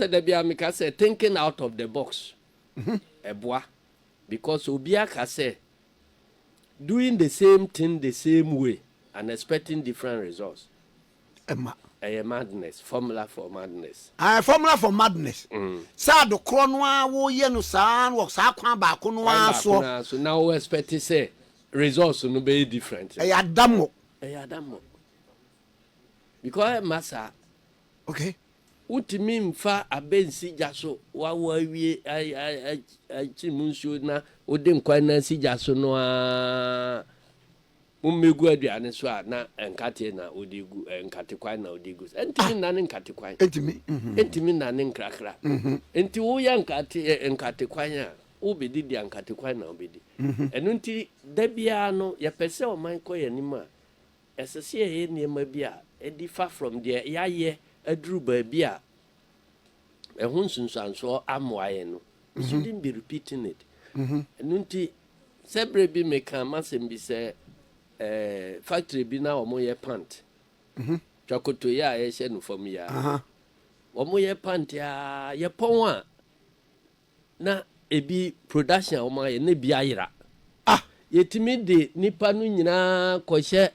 Ɔn sɛ da biara meka sɛ thinking out of the box ɛboa, because obi aka sɛ doing the same thing the same way and expecting different results ɛma ɛyɛ madness, formula for madness. Ah, formula for madness. Sɛ adekorɔ no a woyɛ no saa wɔ saa kwan baako no kwan ara baako soɔ naa so na wo expect sɛ results no bɛyɛ different. Ɛyɛ adammɔ. Ɛyɛ adammɔ because ɛma saa. Wotumi mfa abɛnsi gya so wawo awie akyi mu nsuo na wode nkwan no asi gya so no a mommɛgu aduane so a, na nkateɛ na wode gu, nkate kwan na wode gu so, ɛntumi nnane nkate kwan. Ɛntumi. Ɛntumi nnane nkrakra. Nti woyɛ nkate kwan a wobɛdi deɛ nkate kwan na wobɛdi. Ɛno nti da biara no yɛpɛ sɛ ɔman kɔ yɛn anim a, ɛsɛ sɛ yɛyɛ nneɛma bi a ɛdi fa from deɛ yɛayɛ aduru baabi a ɛho nsunsuansoɔ amoa yɛn no. We shouldn't be repeating it. Ɛno nti sɛ berɛ bi meka masɛm bi sɛ factory bi na wɔyɛ pant, twakotoyɛ a yɛhyɛ no fam yi a, wɔyɛ pant a yɛpɔn a, na ebi production a wɔn ayɛ na ebi ayera. Yɛtumi de nipa no nyinaa kɔhyɛ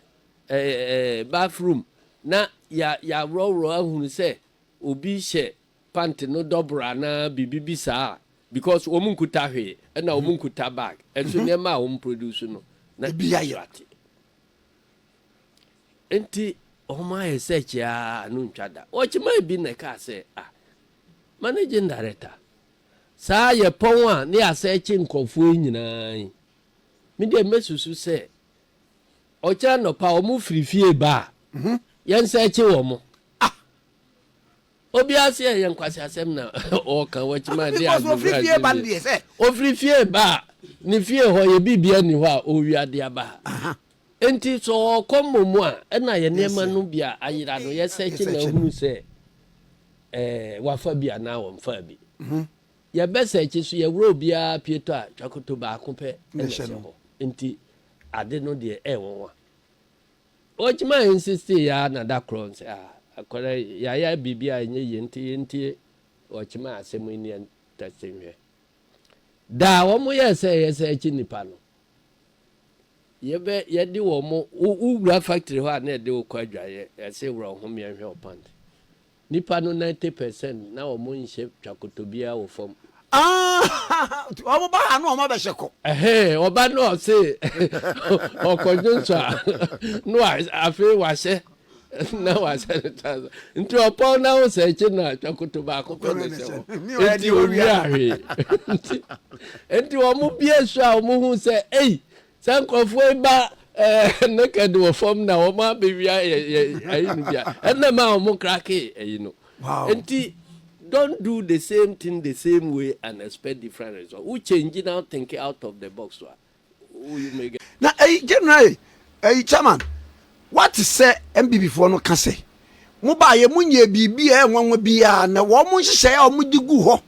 ɛɛ ɛɛ bathroom na yà yàworɔworɔ ahunu sɛ obi hyɛ pant no dɔboro anaa biribi bi saa, because wɔn nkuta hwee ɛna wɔn nkuta bag ɛnso nneɛma a wɔn produce no na ebi ayera. Ate nti wɔn ayɛ sɛ kyaa no ntwa da wɔkyima bi na ɛka sɛ, ah, managing director, saa yɛ pɔn a ne yɛasɛ akyi nkɔfoɔ yi nyinaa yi, me deɛ mɛsusu sɛ ɔkyerɛ nɔpa wɔn firi fie ba a, yɛnsa akyi wɔ mo. Obiara sɛ ɛyɛ nkwasi asɛm na ɔka wɔkyima de. Because ofiri fie ba no deɛ sɛ ofiri fie ba a, ne fie hɔ yɛ biribia ni hɔ a ɔwia de aba ha. Nti sɛ ɔkɔ mmom a, ɛna yɛ nneɛma no bi a ayera no yɛsɛ akyi na Yɛsɛ akyi. Hunu sɛ wafa bi anaa wɔmfa bi. Yɛbɛsɛ akyi so yɛworɔ obiara pieto a, twakoto baako pɛ na ɛna ɛhyɛ ɛhyɛ no. Hɔ nti ade no deɛ ɛwɔ wa ɔkyima insist ya na da korɔ sɛ, ah, akɔrɔ yɛayɛ biribi a ɛnyɛ yie, nti yɛntie ɔkyima asɛm yi ne yɛntɛse nhwɛ daa wɔn yɛ sɛ yɛsɛ akyi nipa no yɛbɛ yɛde wɔn wo wowura factory hɔ a na yɛde wo kɔ adwaeɛ, yɛsɛ wura wo ho mmiɛnhwɛ wo pant. Nipa no 90% na wɔn nhyɛ twakoto biara wɔ fam. Ah, ɔmo ba ha na ɔmo abɛhyɛ kɔ. Ɛhɛn, ɔba no ɔse ɔkɔdwo nso a no wa afei wahyɛ na wahyɛ ne trouser, nti ɔpɔn na wo sɛ akyi no a, twakoto baako pɛ na ɛhyɛ hɔ, nti owie ahwee. Nti wɔn bie so a, wɔn hu sɛ ei, sɛ nkurɔfoɔ yi ba naked wɔ fam na wɔn abɛwia yɛ yɛ ayi no bia ɛnna ma wɔn crack ayi no. Nti don't do the same thing the same way and expect different result. Wo change now, think out of the box wa you may get. Na ɛyi general, ɛyi chairman, wate sɛ NPP foɔ no ka sɛ mo baayɛ mo nyɛ biribi a ɛnwanwa biara na wɔn mo nhyehyɛeɛ a wɔn de gu hɔ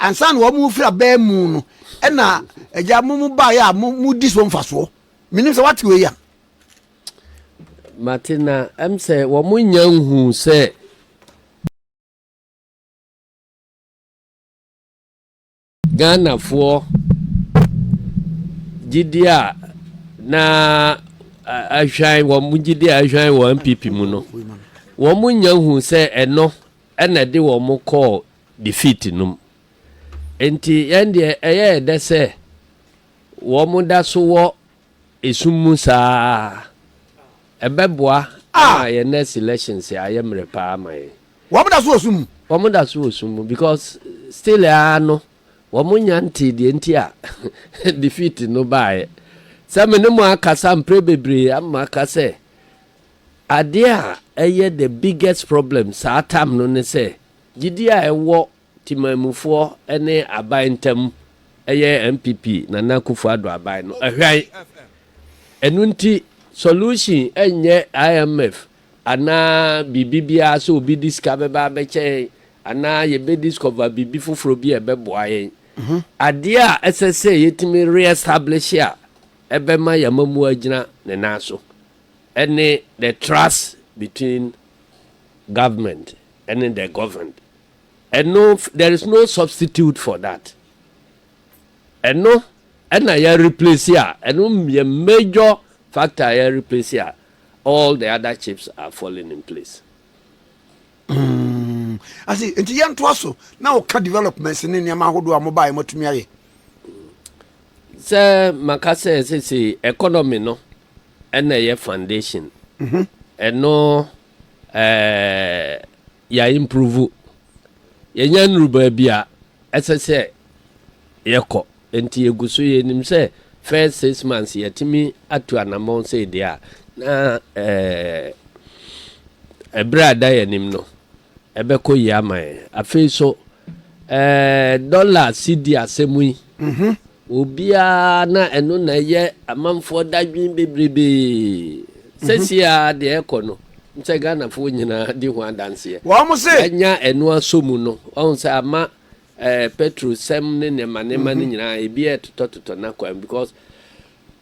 ansa na wɔn firi abɛn mu no, ɛna agya mo baayɛ a mo di so mfasoɔ. Menim sɛ wate wei a. Mate, na sɛ wɔn nya nhu sɛ Ghanafoɔ gyidi a na ahwan wɔn gyidi a ahwan wɔ NPP mu no, wɔn nya hu sɛ ɛno ɛna de wɔn kɔɔ defeat no mu. Nti yɛn deɛ ɛyɛ ɛdɛ sɛ wɔn da so wɔ esum mu saa, ɛbɛboa ama yɛn next elections ayɛ mmerɛ paa ma yɛn. Wɔn da so wɔ sum mu. Wɔn da so wɔ sum mu because still ara no wɔn nya nte deɛ nti a defeat no baeɛ. Sɛ me ne mo akasa mpere bebree ama aka sɛ adeɛ a ɛyɛ the biggest problem saa time no ne sɛ gyidi a ɛwɔ timamufoɔ ne aban ntam, ɛyɛ NPP Nana Akufo Addo aban no ɛhwan. Ɛno nti solution ɛnyɛ IMF anaa biribi biara sɛ obi di sika bɛba abɛkyɛ yɛn anaa yɛbɛ discover biribi foforɔ bi a ɛbɛboa yɛn. Adeɛ a ɛsɛ sɛ yɛtumi re-establish a ɛbɛma yɛma agyina ne nan so ɛne the trust between government ɛne the governed. Ɛno, there is no substitute for that. Ɛno ɛna yɛ replace a, ɛno yɛ major factor a yɛ replace a, all the other chips are falling in place. Ase nti yɛntoa so na woka developments ne nneɛma ahodoɔ a mobaeɛ moatumi ayɛ. Sɛ maka sɛ sese economy no ɛna ɛyɛ foundation. Ɛno yɛ improve, yɛnya nnuru baabi a ɛsɛ sɛ yɛkɔ, nti yɛgu so. Yɛnim sɛ first 6 months yɛtumi atu anammɔn sɛ deɛ a na ɛberɛ a da yɛn anim no ɛbɛkɔ yie ama yɛn. Afei so dollar cedi asɛm yi, obiara na ɛno na ɛyɛ amanfoɔ dadwen bebrebee. Sɛsi a deɛ ɛkɔ no sɛ Ghanafoɔ nyinaa di ho adanseɛ. Wɔn mo se ɛnya ɛno asɔ mu no, ɔhu sɛ ama petrol sɛm ne nneɛma nneɛma no nyinaa ebi ɛtotɔtotɔ n'akwan, because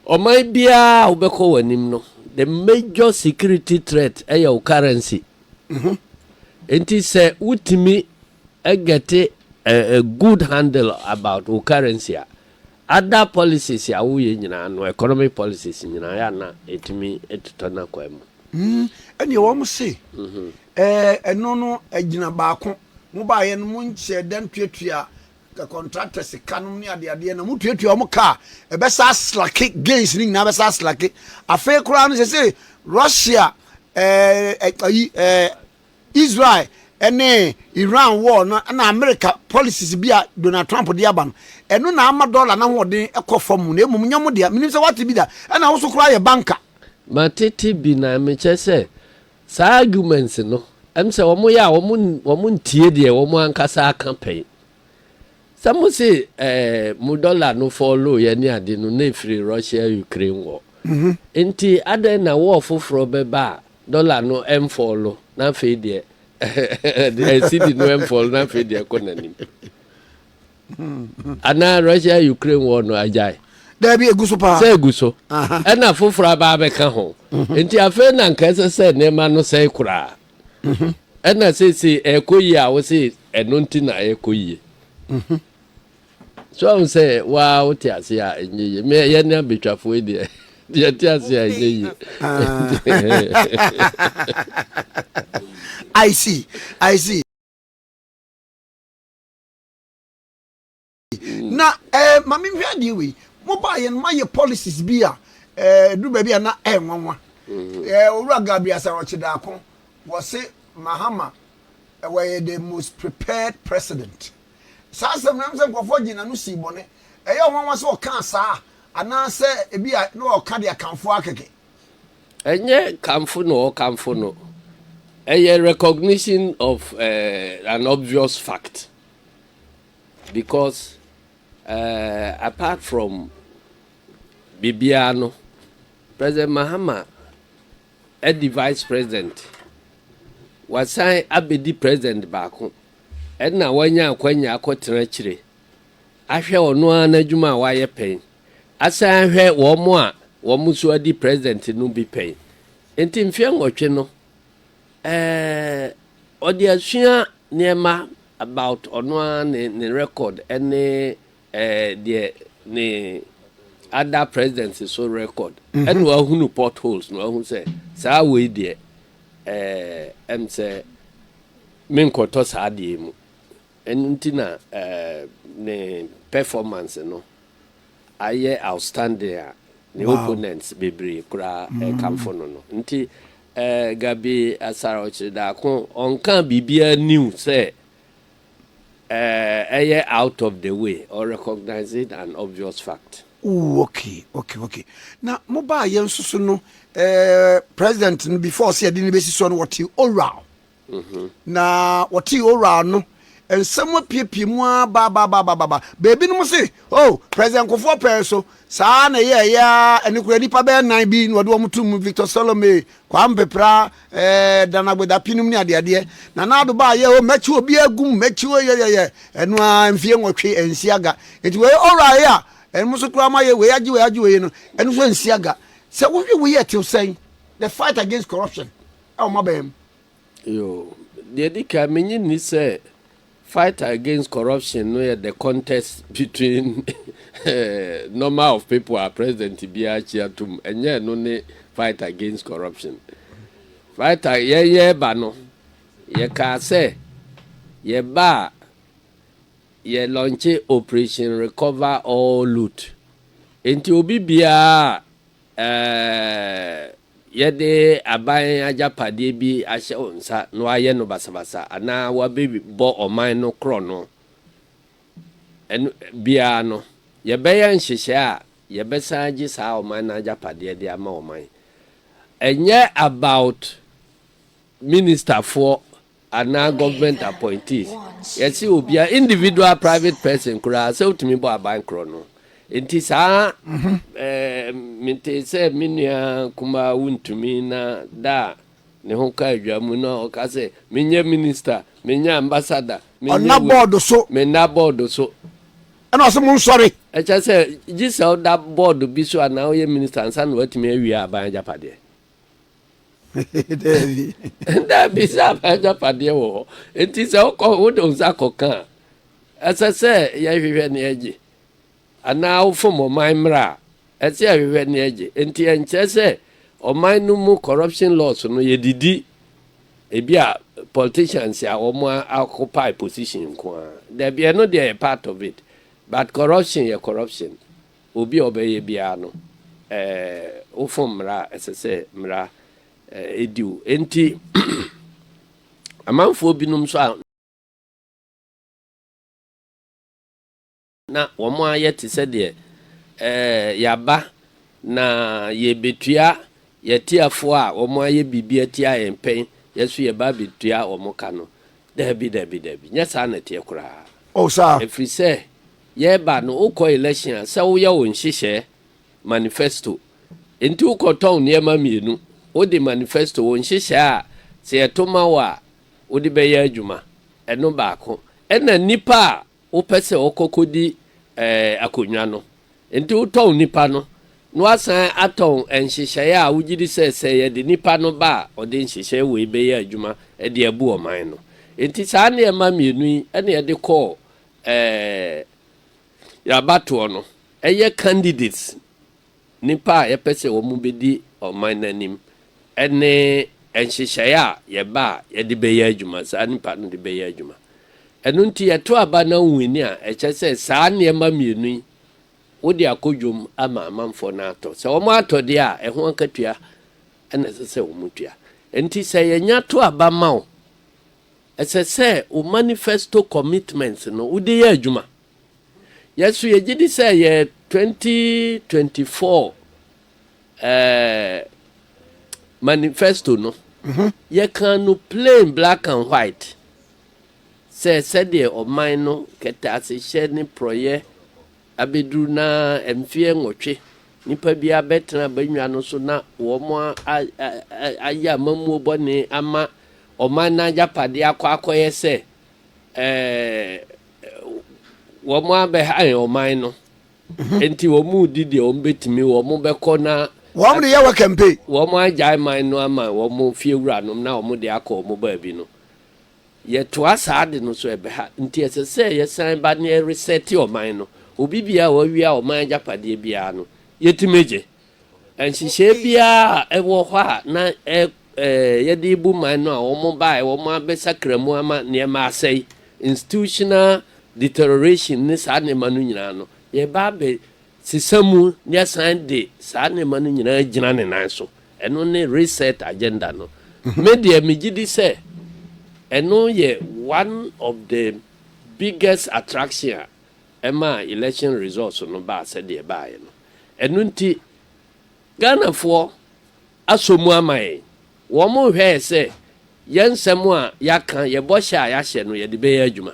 ɔman biara a wobɛkɔ w'anim no, the major security threat ɛyɛ wo currency. Nti sɛ wotumi ɛget a good handle about wo currency a, other policies a woyɛ nyinaa no, economic policies nyinaa yɛ ana ɛtumi ɛtotɔ n'akwan mu. Ɛneɛ wɔn se ɛno no agyina baako. Mobaeɛ no, monhyɛ dɛn tuatua contractors ka nom ne adeadeɛ na motuatua ɔmo ka a, ɛbɛsa aslack gains no nyinaa, bɛsa aslack. Afei koraa no, sɛ sɛ Russia ayi Israel ɛne Iran war no ɛna America policies bi a Donald Trump de aba no, ɛno na ama dollar n'ahoɔden ɛkɔ fam. Na emom nyɛ mo deɛ, menim sɛ wate bi da, ɛna wo so koraa yɛ banker. Matete bi na mekyɛ sɛ saa arguments no sɛ wɔn yɛ a wɔn ntie deɛ wɔn ankasa aka pɛn sɛ mo se mo dollar no follow yɛ ne ade no na efiri Russia Ukraine wɔ. Nti adan na wɔɔ foforɔ bɛba a dollar no ɛnfollow na afei deɛ cedi no ɛnfollow na afei deɛ ɛkɔ n'anim, anaa Russia Ukraine wɔ no agyae? Daabi, egu so paa. Sɛ egu so ɛna foforɔ aba abɛka ho, nti afei na nka ɛsɛ sɛ nneɛma no sɛe koraa. Ɛna seesei ɛkɔ yie a, wose ɛno nti na ɛkɔ yie so, ahun sɛ waa wote ase a ɛnyɛ yie. Mɛ yɛn ne abɛtwafoɔ yi deɛ, yɛte ase a ɛnyɛ yie. I see, I see. Na maame, nhwɛ adeɛ wei, mo ba yɛn ma yɛ policies bi a du baabi a na ɛnwanwa. Owura Gabriel Asare Otchere Darko wɔse Mahama wɔyɛ the most prepared president. Saa asɛm no sɛ nkurɔfoɔ gye n'ano sii bɔne. Ɛyɛ ɔnwanwa sɛ ɔkaa saa anaasɛ ebi a na ɔka de akamfo akɛkɛ? Ɛnyɛ kamfo na ɔkamfo no, ɛyɛ recognition of an obvious fact, because apart from biribiara no, President Mahama ɛdi vice president, wasan abɛdi president baako, ɛna wanya akwanya akɔtena akyire ahwɛ ɔno ara n'adwuma a wayɛ pɛn, asan ahwɛ wɔn a wɔn nso adi president no bi pɛn. Nti mfeɛ 8 no ɔde asua nneɛma about ɔno ara ne record ɛne deɛ ne other presidents so record, ɛna wahunu potholes na wahu sɛ saa wei deɛ sɛ menkɔtɔ saa adeɛ mu. Ɛno nti na ne performance no ayɛ outstanding a ne opponents bebree koraa ɛkamfo no. Nti Gabby Asare Otchere-Darko ɔnka biribiara new sɛ ɛyɛ out of the way or recognize it an obvious fact. Ooh, okay. Na mo baa yɛn nso so no, president no, before sɛ yɛde no bɛsi so no, wɔte oral na wɔte oral no, nsɛm apiepie mu a baabaabaababa beebi no mo se, oh, President Kufuor pɛɛ so saa na ɛyɛ ɛyɛ ɛne kura nipa bɛyɛ nan bi na wɔde wɔn to mu, Victor Selormey, Kwame Peprah, Dan Agbodapinum ne adeadeɛ. Na Nana baa yɛ o mɛkyi obi agum mɛkyi o yɛyɛyɛ ɛno a mfie 8 nsi aga. Nti wei oral yi a ɛno nso koraa ma yɛ wei agye wei agye wei no, ɛno nso nsi aga. Sɛ wohwɛ wei yɛ tew sɛn, the fight against corruption ɛwɔ mo abɛn mu? Yo, deɛ di kan, menye ni sɛ Fight against corruption no yɛ the contest between number of people a president biara akyi atom. Ɛnyɛ ɛno ne fight against corruption. Fight a yɛyɛ ba no, yɛkaa sɛ yɛba a, yɛ launch Operation Recover All Loot. Nti obi biara yɛde aban agyapadeɛ bi ahyɛ wo nsa na wayɛ no basabasa anaa wabɛbɔ ɔman no korɔ no, ɛno biara no, yɛbɛyɛ nhyehyɛ a yɛbɛsan gye saa ɔman no agyapadeɛ de ama ɔman. Ɛnyɛ about ministerfoɔ anaa government appointees. Yɛsi obia, individual private person koraa, sɛ wotumi bɔ aban korɔ no. Nti saa mente sɛ me nua kumaa wontumi na da a ne ho ka adwa mu na ɔka sɛ menyɛ minister, menyɛ ambassador. Ɔna board so. Menna board so. Ɛna ɔsɛ mo nsɔre. Ɛkyɛ sɛ gye sɛ woda board bi so anaa woyɛ minister ansa na watumi awie aban agyapadeɛ? Daabi. Daabi, sɛ aban agyapadeɛ wɔ hɔ nti sɛ wokɔ wode wo nsa kɔka a, ɛsɛ sɛ yɛhwehwɛ ne agye, anaa wofom ɔman mmerɛ a, ɛsɛ yɛhwehwɛ ne agye. Nti ɛnkyerɛ sɛ ɔman no mu corruption laws no yɛdidi ebi a politicians a wɔn occupy position nko ara. Dabi, ɛno deɛ yɛ part of it, but corruption yɛ corruption. Obi a ɔbɛyɛ biara no, wofom mmara a, ɛsɛ sɛ mmara edi wo. Nti amanfoɔ binom nso a na wɔn ayɛ te sɛ deɛ yaba na yɛbɛtua yɛtiafoɔ a wɔn ayɛ biribi atia yɛn pɛn, yɛso yɛba abɛtua wɔn ka no, daabi, daabi, daabi, nyɛ saa na ɛteɛ koraa. O saa. Ɛfiri sɛ yɛreba no, wokɔ election a, sɛ woyɛ wo nhyehyɛ manifesto. Nti wokɔtɔn nneɛma mmienu: wode manifesto, wo nhyehyɛ a sɛ yɛto ma wo a wode bɛyɛ adwuma, ɛno baako, ɛna nipa a wopɛ sɛ wɔkɔkɔdi akonnwa no. Nti wotɔn nipa no na wasan atɔn nhyehyɛeɛ a wogye di sɛ sɛ yɛde nipa no ba a, ɔde nhyehyɛeɛ wei bɛyɛ adwuma de abu ɔman no. Nti saa nneɛma mmienu yi ɛna yɛde kɔɔ yɛabatoɔ no. Ɛyɛ candidates, nipa a yɛpɛ sɛ wɔn bɛdi ɔman n'anim, ɛne nhyehyɛeɛ a yɛba a yɛde bɛyɛ adwuma, saa nipa no de bɛyɛ adwuma. Ɛno nti yɛto aba na win a, ɛkyɛ sɛ saa nneɛma mmienu yi wode akɔ dwom ama amanfoɔ no atɔ. Sɛ wɔn atɔ deɛ a, ɛho akatua ɛna ɛsɛ sɛ wɔn tua. Nti sɛ yɛnya to aba ma wo, ɛsɛ sɛ wo manifesto commitments no wode yɛ adwuma. Yɛso yɛgye di sɛ yɛ 2024 manifesto no, yɛka no plain black and white sɛ sɛdeɛ ɔman no kɛtɛ asehyɛ ne porɔyɛ abɛduru na mfeɛ 8 nipa bi abɛtena abannwa no so na wɔn ayɛ amammuo bɔne ama ɔman no agyapadeɛ akɔ akɔyɛ sɛ wɔn abɛha ɔman no, nti wɔn mu di deɛ wɔn bɛtumi, wɔn bɛkɔ na wɔn de yɛ wɔ campaign. Wɔn agyae man no ama wɔn fie wuranom na wɔn de akɔ wɔn baabi no, yɛtoa saa de no so ɛbɛha. Nti ɛsɛ sɛ yɛsan ba ne yɛresɛte ɔman no. Obi biara a wawia ɔman agyapadeɛ biara no, yɛtumi gye. Nhyehyɛe biara a ɛwɔ hɔ a na ɛ ɛɛ yɛde bu man no a wɔn baeɛ wɔn abɛsakra mu ama nneɛma asɛe, institutional deterioration ne saa nneɛma no nyinaa no, yɛba abɛ sisa mu ne yɛsan de saa nneɛma no nyinaa gyina ne nan so. Ɛno ne reset agenda no. Me deɛ, megye di sɛ ɛno yɛ one of the biggest attraction a ɛma election results no baa sɛdeɛ baeɛ no. Ɛno nti Ghanafoɔ asɔ mu ama yɛn. Wɔn mo hwɛɛ sɛ yɛn nsɛm a yɛaka, yɛ bɔhyɛ a yɛahyɛ no, yɛde bɛyɛ adwuma.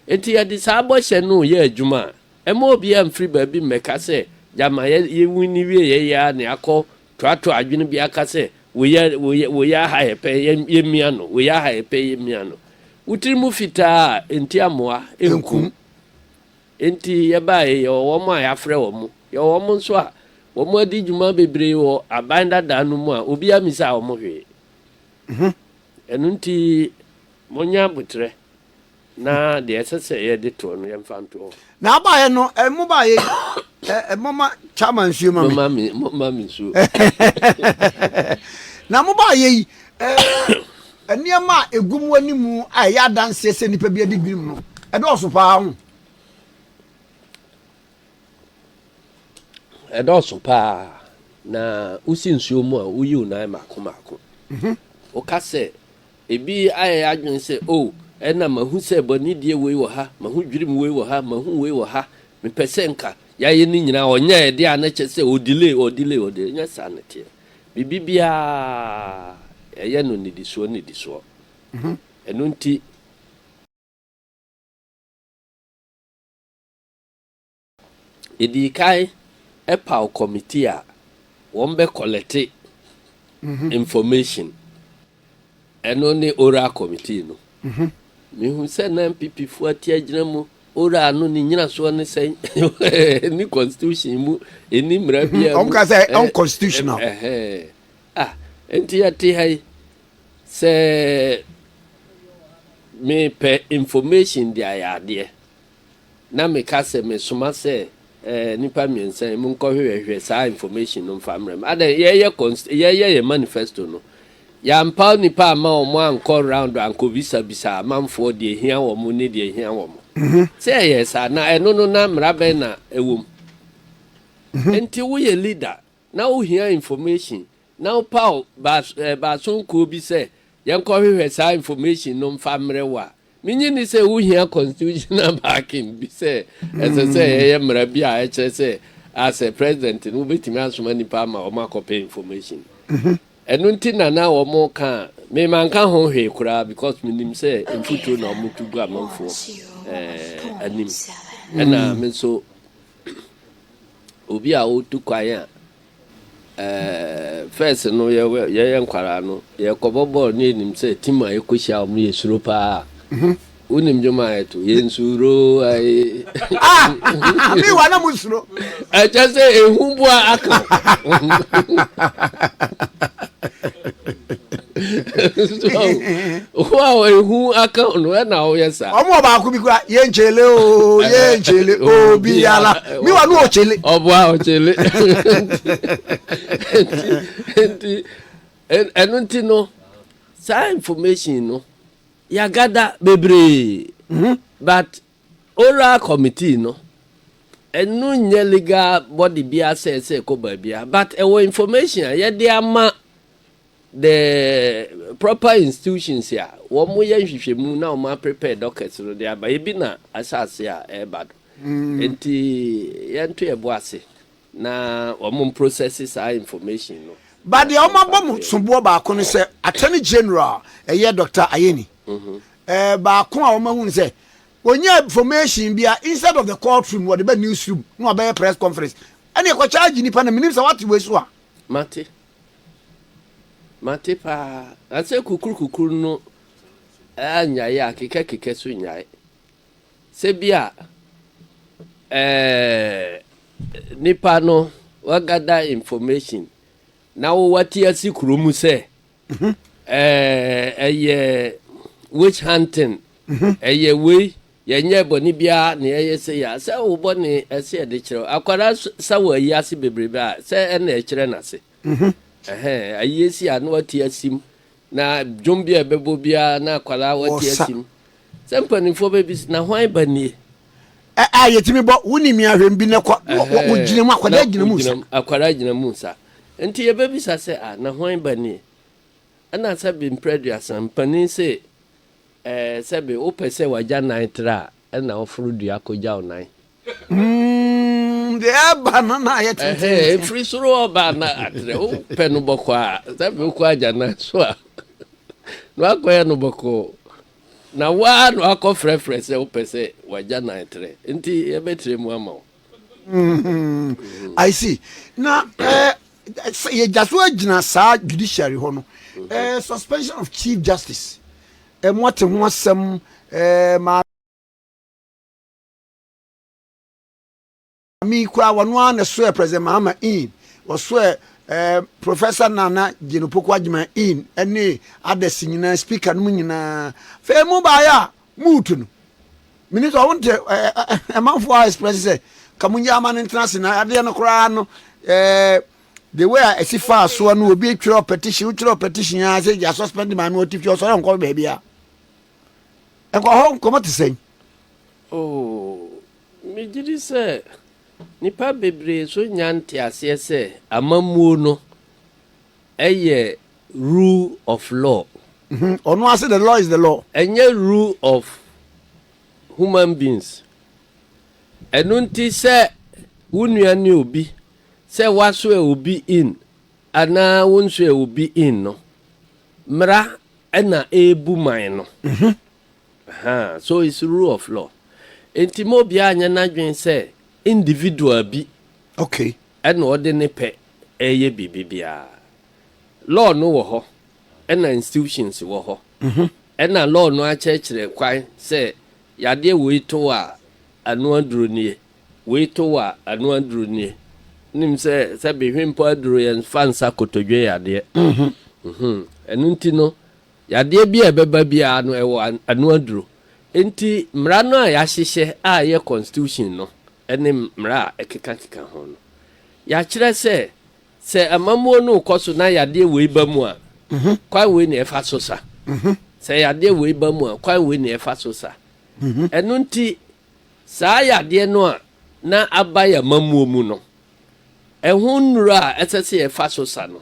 Nti yɛde saa bɔhyɛ no yɛ adwuma a, ɛma obiara mfiri baabi mmɛka sɛ gyama yɛwin wie yɛyɛ a ne akɔ toatoa adwene bi aka sɛ woyɛ woyɛ woyɛ aha yɛ pɛ, yɛmmia no, woyɛ aha yɛ pɛ, yɛmmia no. Wotiri mu fitaa a nti amoa nkum. Nti yɛbaeɛ, yɛwɔ wɔn a yɛafrɛ wɔn mo, yɛwɔ wɔn nso a wɔn adi dwuma bebree wɔ aban dadaa no mu a obiara misa wɔn hwee. Ɛno nti monyɛ abotrɛ. Na deɛ ɛsɛ sɛ yɛde toɔ no, yɛmfa nto hɔ. Na abaeɛ no, ɛ, mobaeɛ yi, ɛ, ɛ, momma chairman nsuo ma me. Momma me, momma me nsuo. Na mobaeɛ yi, ɛ, nneɛma a ɛgu mo anim a ɛyɛ adanseɛ sɛ nnipa bi adi birim no, ɛdɔɔso paa ho. Ɛdɔɔso paa. Na wosi nsuo mu a, woyi wo nan mmaako mmaako. Woka sɛ, Ebi ayɛ yɛn adwene sɛ, 'O, ɛnna mahu sɛ bɔnedie wei wɔ ha, mahu dwirim wei wɔ ha, mahu wei wɔ ha, mepɛ sɛ nka yɛayɛ ne nyinaa. Ɔnyɛɛ deɛ a na kyerɛ sɛ ɔdelay, ɔdelay, ɔdelay. Ɛnyɛ saa na ɛteɛ. Biribi biara, yɛyɛ no nnidisoɔ nnidisoɔ. Ɛno nti. Yɛdii kan paw committee a wɔbɛ kɔlɛte information. Ɛno ne oral committee no. Mehu sɛ na NPP foɔ ati agyina mu, oral no ne nyinasoɔ ne sɛn? Ɛnni constitution mu, ɛnni mmara biara mu. Wɔn ka sɛ unconstitutional. Ah, nti yɛte ha yi, sɛ mepɛ information de ayɛ adeɛ, na meka sɛ mesoma sɛ eh, nnipa mmiɛnsa yi monkɔhwehwɛhwɛ saa information no mfa mmerɛ me. Adɛn, yɛyɛ const yɛyɛ yɛn manifesto no, yɛampaw nnipa amma wɔn ankɔ round ankɔbisabisa amanfoɔ deɛ ɛhia wɔn ne deɛ ɛhia wɔn. Sɛ yɛyɛɛ saa, na ɛno no na mmara bɛn na ɛwɔ mu? Nti woyɛ leader na wohia information na wopaw baas eh, baason kuo bi sɛ yɛnkɔhwehwɛ saa information no mfa mmerɛ wo a, Minnye nni sɛ wohia constitutional backing bi sɛ ɛsɛ sɛ yɛyɛ mmara bi a ɛkyerɛ sɛ as a president no wobɛtumi asoma nnipa ama wɔn akɔpɛ information. Ɛno nti na na wɔn ka a, me manka ho hwee koraa because menim sɛ mfuturo na wɔn tu gu amanfoɔ eh, anim. Ɛna me nso obi a ɔretu kwan a First no yɛyɛ nkwadaa no yɛkɔbɔ bɔɔl ne yɛnim sɛ team a yɛkɔhyia wɔn yɛ suro paa. Mhm. Wonim dwom a yɛto yɛnsuro ayi. Ah, mi wa na mo suro. Ɛkyɛ sɛ ehu boa aka. Wo a ehu aka no ɛna woyɛ saa. Wɔn wɔ baako bi kura yɛn nkyele o yɛn nkyele obi yala mi wa no ɔkyele. Ɔboa ɔkyele nti ɛno nti no saa information no yagada bebree mhm. but oral committee no ɛno nyɛ legal body bi asɛ sɛ ɛkɔ baabi a but ɛwɔ information a yɛde ama. The proper institutions a wɔn yɛ nhwehwɛmu na wɔn aprepare dockets no de aba, ebi na ahyɛ ase a ɛreba no. Nti yɛnto yɛn bo ase na wɔn process saa information no. But deɛ wɔn abɔ mo soboɔ baako ne sɛ Attorney General ɛyɛ Doctor Ayeni ɛɛ baako a wɔn ahu ne sɛ wɔnya information bi a instead of the court room wɔde ba news room na wɔabɛyɛ press conference ɛne ɛkɔ charge nipa na menim sɛ wate wei so a. Mate. Mate paa. Na sɛ kukurukukuru no annyae a, kekɛkekɛ so nnyae. Sɛ bi a ɛɛ nipa no wagada information na wo wate asi kuro mu sɛ ɛɛ ɛyɛ witch hunting, ɛyɛ wei, yɛnyɛ bɔne biara na yɛyɛ sɛ yɛ a, sɛ wo bɔne ɛsɛ yɛde kyerɛ wo. Akwadaa sa wɔ ayi ase bebrebe a, sɛ ɛna ɛkyerɛ n'ase. Ɛhɛn, ayie si a na wate asim, na dwom bi a ɛbɛbɔ biara na akwadaa wate asim. Sɛ mpanimfoɔ bɛbisa, na hwan ba nie? Ɛ a yɛtumi bɔ, wo ni mi ahwɛ bi na kɔ, wɔgyina mu, akwadaa gyina mu nsa. Akwadaa gyina mu nsa. Nti yɛbɛbisa sɛ, a, na hwan ba nie? Ɛna sɛ bi mprɛ aduasa, mpanin se, ɛɛ, sɛbe wopɛ sɛ wagya nan tra a, ɛna woforo dua kɔgya wo nan. Mm, deɛ ɛba no na ayɛ tententen. Ɛfiri soro ɔba na atrɛ wopɛ no bɔkɔ a sɛ wokɔ agya nan so a na wakɔyɛ no bɔkɔɔ na woa na wakɔ frɛfrɛ sɛ wopɛ sɛ wagya nan trɛ nti yɛbɛtrɛ mu ama wo. Mm-hmm. I see. Na eh, yɛgya so agyina saa judiciary hɔ no eh, suspension of chief justice eh, moate ho asɛm eh, ma Maame yi koraa wɔno ara na ɛsoɛ President Mahama in, wɔsoɛ eh, Professor Nana Jane Opoku Agyemang in, ɛne others nyinaa, speaker no mu nyinaa. Fei mu baeɛ a, mutu no. Minister, ɔmo nte ɛmanfoɔ a express sɛ ka mo nyɛ ama no ntena ase na adeɛ no koraa no, the way a ɛsi faa soɔ no, obi twerɛ petition, wotwerɛ petition a sɛ yɛ suspend maame, ɔte fie, ɔsɔre nkɔ baabi a ɛnkɔ hɔ. Nkɔmɔ te sɛn? Oh, megye di sɛ nipa bebree so nya nteaseɛ sɛ amammuo no ɛyɛ rule of law. Ɔno ase the law is the law. Ɛnyɛ rule of human beings. Ɛno nti sɛ wo nua ne obi sɛ waso obi in anaa wo nso obi in no, mmara ɛna ɛrebu man no. Aha, so it's rule of law, nti ma obiara nyɛ n'adwene sɛ individual bi ɛna ɔde ne pɛ ɛyɛ biribi biara. Law no wɔ hɔ, ɛna institutions wɔ hɔ, ɛna law no akyerɛkyerɛ kwan sɛ yadeɛ wei to a, ano aduro nie, wei to a, ano aduro nie. Nim sɛ behwe mpo aduro yɛn fa nsa kotodwe yadeɛ. Ɛno nti no, yadeɛ bi a ɛbɛba biara no ɛwɔ ano aduro. Nti mmara no a yɛahyehyɛ a ɛyɛ constitution no ɛne mmara a ɛkekakeka ho no, yɛakyerɛ sɛ amammuo no kɔ so na yadeɛ wei ba mu a, kwan wei na ɛfa so sa. Sɛ yadeɛ wei ba mu a, kwan wei na ɛfa so sa. Ɛno nti saa yadeɛ no a na aba yɛ amammuo mu no, ɛho nnuro a ɛsɛ sɛ yɛfa so sa no,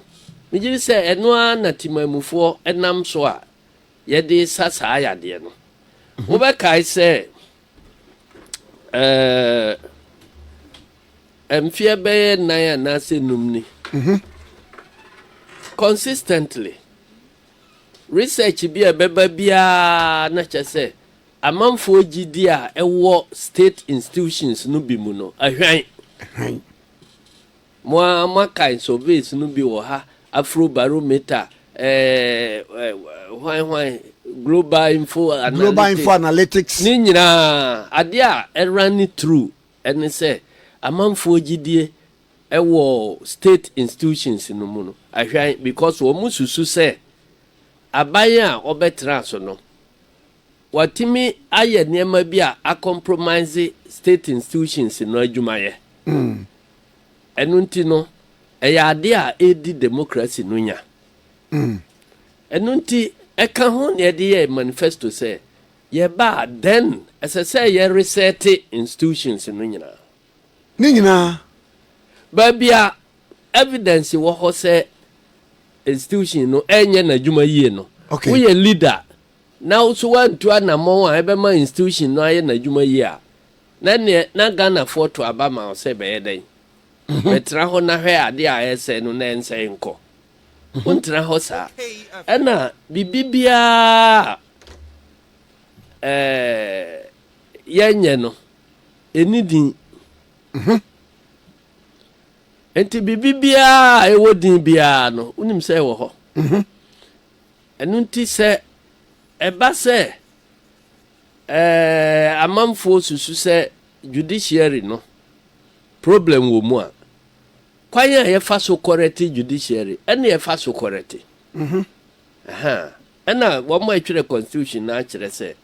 megye di sɛ ɛno ara na timamufoɔ ɛnam so a yɛde sa saa yadeɛ no. Wobɛkae sɛ mfeɛ bɛyɛ 4 anaasɛ 5 ni, consistently research bi a ɛbɛba biara na kyerɛ sɛ amanfoɔ gyidi a ɛwɔ state institutions no bi mu no ahwan. Hwan? Mo a moakae surveys no bi wɔ ha, Afrobarometer, hwan hwan, Global Info Global Info Analytics. Ne nyinaa, adeɛ a ɛra ne true ɛne sɛ amanfoɔ gyidie ɛwɔ state institutions no mu no ahwan, because wɔn mu susu sɛ aban a ɔbɛtena so no watumi ayɛ nneɛma bi a acompromise state institutions no adwumayɛ. Ɛno nti no, ɛyɛ adeɛ a ɛdi democracy no nya. Ɛno nti ɛka ho na yɛde yɛ manifesto sɛ yɛba a, then ɛsɛ sɛ yɛ reset institutions no nyinaa. Ne nyinaa. Baabi a evidence wɔ hɔ sɛ institution no ɛnyɛ n'adwuma yie no, woyɛ leader na wo so woantu anammɔn a ɛbɛma institution no ayɛ n'adwuma yie a, na neɛ na Ghanafoɔ to aba ma wo sɛ bɛyɛ dɛn? Bɛtena hɔ na hwɛ adeɛ a ɛsɛ no na ɛnsɛe nkɔ. Wontena hɔ saa. Ɛna biribi biara yɛnyɛ no ɛni din. Nti biribi biara a ɛwɔ din biara no, wonim sɛ ɛwɔ hɔ. Ɛno nti sɛ ɛba sɛ amanfoɔ susu sɛ judiciary no problem wɔ mu a, kwan a yɛfa so correct judiciary ɛne yɛfa so correct. Aha. Ɛna wɔn a ɛtwerɛ constitution no akyerɛ sɛ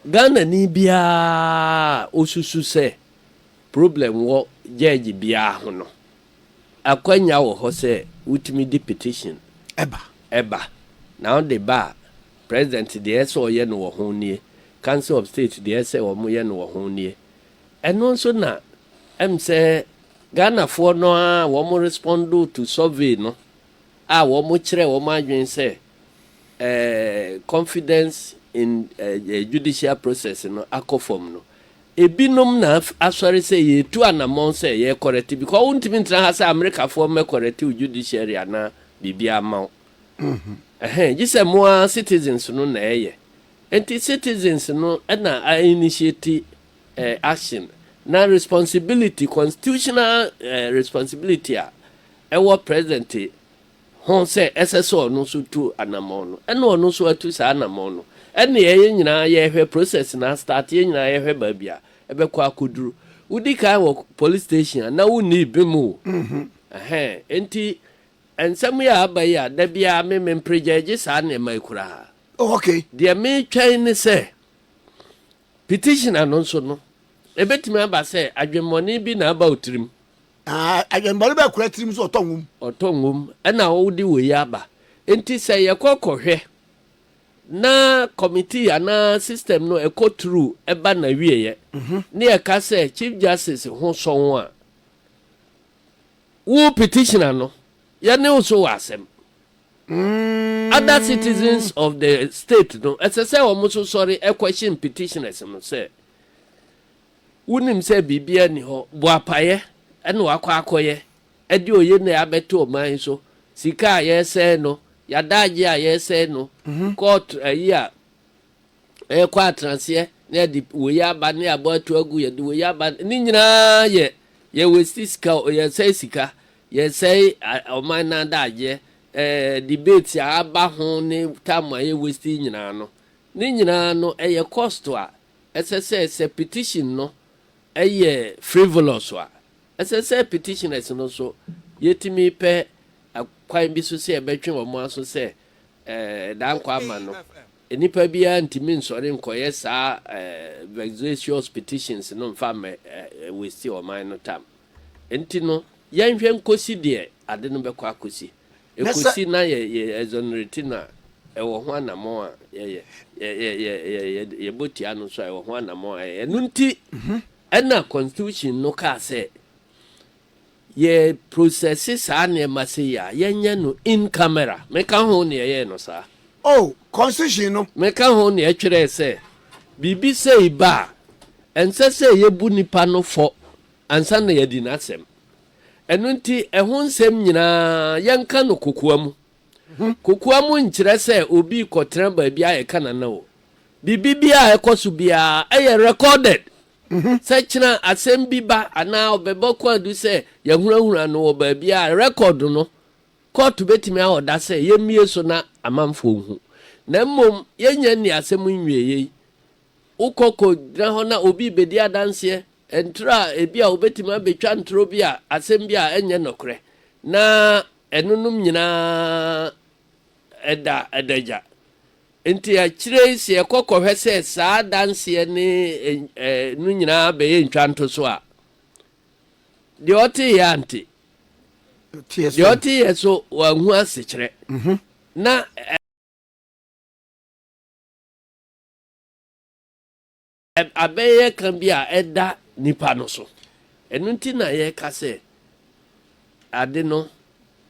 Ghana ni biara osusu sɛ problem wɔ judge biara ho no, akwanya wɔ hɔ sɛ wotumi di petition ɛba. Ɛba na wode ba a, president deɛ ɛsɛ ɔyɛ no wɔ ho nie, Council of State deɛ ɛsɛ wɔn yɛ no wɔ ho nie. Ɛno nso na sɛ Ghanafoɔ no a wɔn respond to survey no a, wɔn kyerɛ wɔn adwene sɛ confidence in judicial process no akɔ fam no, ebinom na asɔre sɛ yɛtu anammɔn sɛ yɛ correct, because wontumi ntena ha sɛ Amerikafoɔ mmɛ correct wo judiciary anaa biribi ama wo. Ɛhɛn, gye sɛ mo a citizens no na ɛyɛ. Nti citizens no ɛna a initiate action na responsibility, constitutional responsibility a ɛwɔ president ho sɛ ɛsɛ sɛ ɔno nso tu anammɔn no, ɛna ɔno nso atu saa anammɔn no. Ɛna yɛyɛ nyinaa yɛhwɛ process na start, yɛn nyinaa yɛhwɛ baabi a ɛbɛkɔ akɔduru. Wodi kan wɔ police station a na wonni bi mu o. Ɛhɛn, nti Nsɛm yi a aba yi a, da biara me mempregyɛgye saa nneɛma yi koraa. Oh, okay. Deɛ meretwɛn ne sɛ, petitioner no nso no, ɛbɛtumi aba sɛ adwemmɔne bi na aba wo tirim. Ah, adwemmɔne bɛɛ kura tirim sɛ ɔtɔ nwom. Ɔtɔ nwom, ɛna wode wei aba. Nti sɛ yɛkɔ kɔhwɛ na committee anaa system no ɛkɔ through ɛba n'awieɛ, ne yɛka sɛ Chief Justice ho sɔn a, Wo petitioner no, yɛne wo so wɔ asɛm. Other citizens of the state no, ɛsɛ sɛ wɔn nso sɔre question petitioners no sɛ, wonim sɛ biribiara nni hɔ, boapayɛ na wakɔ akɔyɛ de oye na abɛto ɔman yi so, sika a yɛresɛe no, yɛadaagye a yɛresɛe no, court ayi a ɛrekɔ atenaseɛ na yɛde wei aba ne yɛabɔ ato agu, yɛde wei aba, ne nyinaa yɛ yɛ waste sika, yɛsɛe sika, yɛsɛe ɔman no adagyeɛ, ɛɛ debate a aba ho ne time a yɛ waste nyinaa no, ne nyinaa no ɛyɛ cost a ɛsɛ sɛ sɛ petition no ɛyɛ frivolous a, ɛsɛ sɛ petitioners no nso yɛtumi pɛ kwan bi so sɛ yɛbɛtwe wɔn aso sɛ ɛɛ dankwa ama no. Nnipa biara ntumi nsɔre nkɔyɛ saa vexatious petitions no mfa mmɛ waste ɔman no tam. Nti no, yɛnhwɛ nkosi deɛ ade no bɛkɔ akɔsi. Ɛkɔsi na yɛ yɛ exonerate no a, ɛwɔ ho anammɔn a yɛyɛ. Yɛ yɛ yɛ yɛ yɛbɔ tia no nso a, ɛwɔ ho anammɔn a yɛyɛ. Ɛno nti ɛna constitution no kaa sɛ Yɛ processe saa nneɛma sei a, yɛnyɛ no in camera. Meka ho na yɛyɛɛ no saa. Oh, constitution no. Meka ho na yɛtwerɛɛ sɛ, biribi sei ba a, ɛnsɛ sɛ yɛbu nipa no fɔ ansa na yɛadi n'asɛm. Ɛno nti, ɛho nsɛm nyinaa, yɛnka no kokoa mu. Kokoa mu nkyerɛ sɛ obi rekɔtena baabi a yɛka n'ano o. Biribi biara a ɛkɔ so biara, ɛyɛ recorded. Sɛ kyena asɛm bi ba anaa ɔbɛbɔ kwaadu sɛ yɛahunahuna no wɔ baabi a, rɛkɔɔdo no, kɔɔto bɛtumi aɔda sɛ yɛmmue so na amanfoɔ nhu. Na mmom yɛnnya nnii asɛm nwieeɛ yi, wokɔ kɔgyina hɔ na obi rebɛdi adanseɛ, ntorɔ a ebia ɔbɛtumi abɛtwa ntorɔ bi a asɛm bi a ɛnyɛ nɔkorɛ, na ɛnonom nyinaa ɛda adagya. Enti akyire yi sɛ yɛkɔ kɔhwɛ sɛ saa adanseɛ ne no nyinaa bɛyɛ ntwantoso a, deɛ ɔteeɛ ante, deɛ ɔteeɛ so wanhu asekyerɛ, mhm. na abɛyɛ ka bi a ɛda nipa no so. Ɛno nti na yɛka sɛ ade no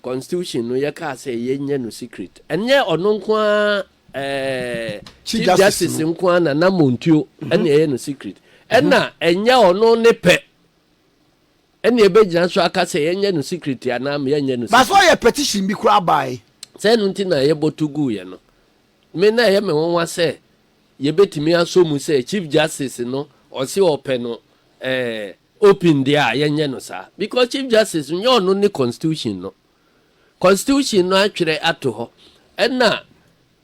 constitution no yɛkaa sɛ yɛnyɛ no secret. Ɛnyɛ ɔno nko ara ɛɛ Chief Justice nko ara na n'amontuo ɛna ɛyɛ no secret. Ɛna ɛnyɛ ɔno ne pɛ ɛna ɛbɛgyina so aka sɛ yɛnyɛ no secret anaa yɛnyɛ no secret. Baso ɔyɛ petition bi koraa bae. Sɛ ɛno nti na yɛbɔto guiɛ no. Me na ɛyɛ me nwanwa sɛ yɛbɛtumi asɔ mu sɛ Chief Justice no ɔse ɔpɛ no eh, open deɛ a yɛnyɛ no saa because Chief Justice nyɛ ɔno ne constitution no. Constitution no atwerɛ ato hɔ ɛna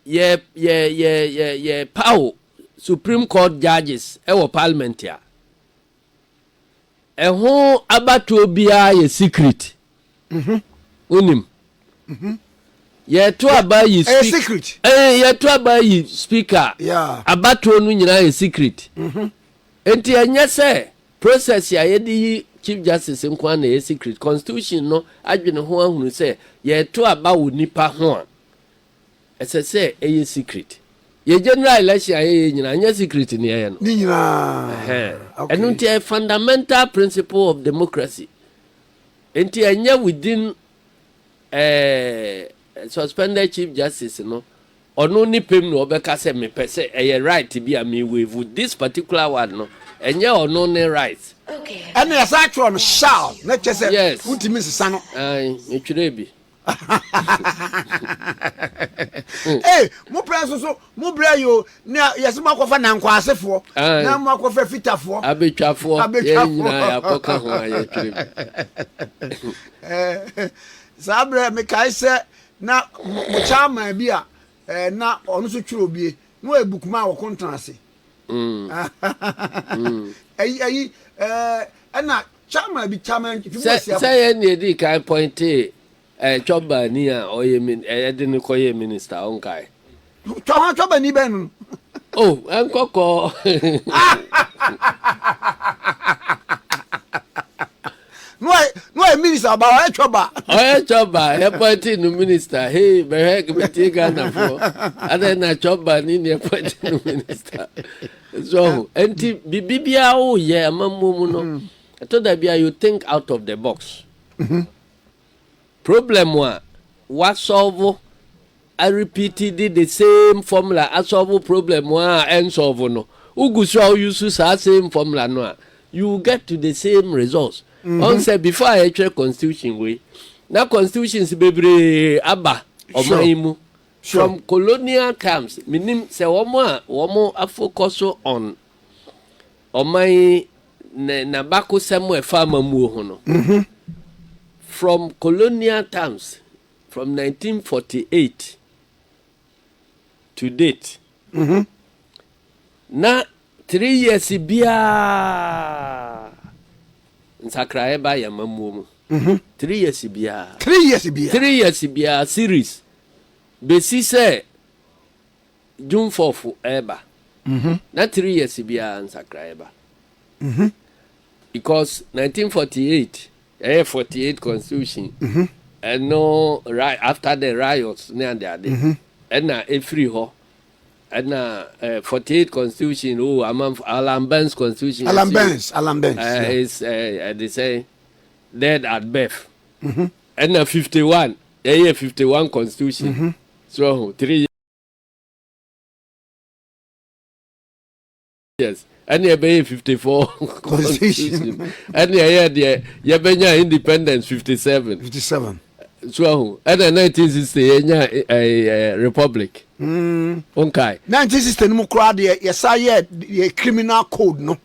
yɛ yɛ yɛ yɛ yɛ paw Supreme Court judges ɛwɔ parliament a Ɛho abatoɔ biara yɛ secret. Wonim? Yɛto aba yi Ɛyɛ secret. Ɛɛ yɛto aba yi speaker. Yeah. Abatoɔ no nyinaa yɛ secret. Nti ɛnyɛ sɛ process a yɛde yi chief justice nko ara na ɛyɛ secret. Constitution no adwene ho ahunu sɛ yɛto aba wɔ nipa ho a. Ɛsɛ sɛ ɛyɛ secret. Yɛ general election a yɛyɛ nyinaa ɛnyɛ secret na yɛyɛ no. Ne nyinaa. Okay. Ɛno nti ɛyɛ fundamental principle of democracy. Nti ɛnyɛ within eh, suspended chief justice no ɔno ne pɛm na ɔbɛka sɛ mepɛ sɛ ɛyɛ right bi a me waive this particular one no ɛnyɛ ɔno ne right. Ɛna yɛsan atwerɛ no shall na kyerɛ sɛ yes. wontumi nsesa no. Ayi metwerɛ bi. Ee, mo pɛ nso so mo brɛ yi o na yɛsɛ mo akɔfa nankwasefoɔ na mo akɔfa fitafoɔ abɛtwafoɔ yɛn nyinaa yɛakɔka ho a yɛtwerɛ bi. Eh, saa berɛ mekae sɛ na mo chairman bi a eh, na ɔno nso twerɛ obie na ɔyɛ bukuma a wɔko ntena ase mm. Mm. ayi ayi eh, ɛna chairman bi chairman sɛ yɛn na yɛdii kan pɔintee. Eh, Twɔbani a ɔyɛ min ɛyɛ de no kɔyɛ minister, ɔnkae. Twɔ ho twɔbani bɛn no? Oh, ɛnkɔkɔɔ. No ɔyɛ minister ɔba ɔyɛ twɔba. Ɔyɛ twɔba, yɛpɔnte no minister. Hey, bɛhwɛ bɛtie Ghanafoɔ. Adɛn na twɔba ni ne yɛpɔnte no minister. So, nti biribi biara woyɛ amammuo mu no, ɛtɔ da bi a you think out of the box. Problem a wasolve, arepeat de the same formula asolve problem a ɛnsolve no, wogu so a wouse saa same formula no a, you will get to the same results. Ɔn sɛ before a yɛtwerɛ constitution wei na constitutions bebree aba ɔman yi mu from colonial times. Menim sɛ wɔn a wɔn afocus on ɔman yi ne n'abakosɛm a ɛfa amamuo ho no, from colonial times, from 1948 to date, na 3 years biara nsakraeɛ ba yɛ amamuo mu, 3 years biara. 3 years biara. 3 years biara series besi sɛ June 4th ɛɛba na 3 years biara nsakraeɛ ba, because 1948 ɛyɛ 48 constitution ɛno, right after the riots ne ade ade, ɛna efiri hɔ ɛna 48 constitution o, amanfo Alan Burns constitution. Alan Burns, Alan Burns. Is they say dead at birth. Ɛna 51 ɛyɛ 51 constitution so 3 years, ɛne ɛbɛyɛ 54 constitution, ɛne ɛyɛ deɛ yɛbɛnya independence 57. 57. So ahu, ɛna 1960 yɛnya republic. Nkae. 1960 no mu koraa deɛ, yɛsa yɛ yɛ criminal code no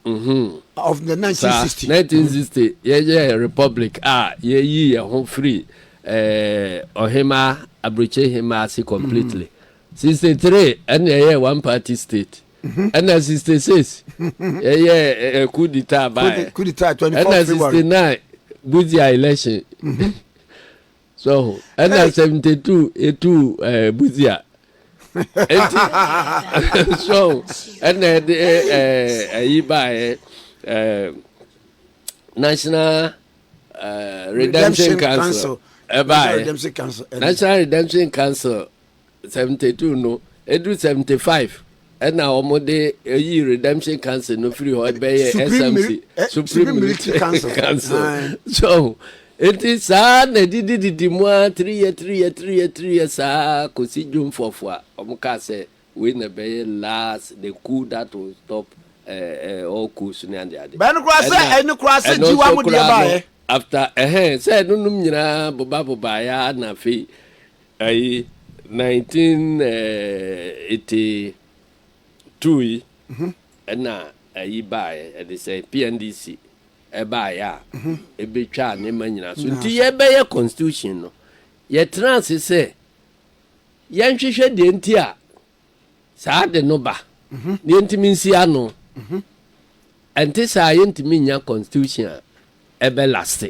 of the 1960. 1960 yɛyɛ republic a yɛyi yɛn ho firi ɔhema aburokye hema ase completely. 63 ɛna ɛyɛ one party state, ɛna 66 yɛyɛ coup d'etat baayɛ. Coup d'etat 24 ɛna February. 69 Busia election so, ɛna 72 etu Busia eti so, ɛna ɛde ɛyi baayɛ, National Redemption Council ɛbaayɛ. Redemption Council. National Redemption Council 72 no edu 75, ɛna wɔn de eyi Redemption Council no firi hɔ ɛbɛyɛ Supreme SMC. Supreme Military Council. Council. Aye. So eti saa na didi didi mu a 3 year, 3 year, 3 year, 3 year saa kòsi June 4th a wɔn kaa sɛ wei na ɛbɛyɛ last, the coup that will stop all coups ne ade ade. Bɛn no koraa sɛ ɛno koraa sɛ ɛno gyiwa nso mo deɛ koraa no, baayɛ. After ɛhɛn sɛ ɛnonom nyinaa boba boba ya na afei ɛyi 1982 yi ɛna ɛyi baayɛ, ɛde sɛ PNDC ɛbaayɛ a ebetwa nneɛma nyinaa so. Nti yɛbɛyɛ constitution no, yɛtena ase sɛ yɛnhwehwɛ deɛ nti a saa de no ba na yɛntumi nsi ano. Ɛnte saa, yɛntumi nya constitution a ɛbɛ last.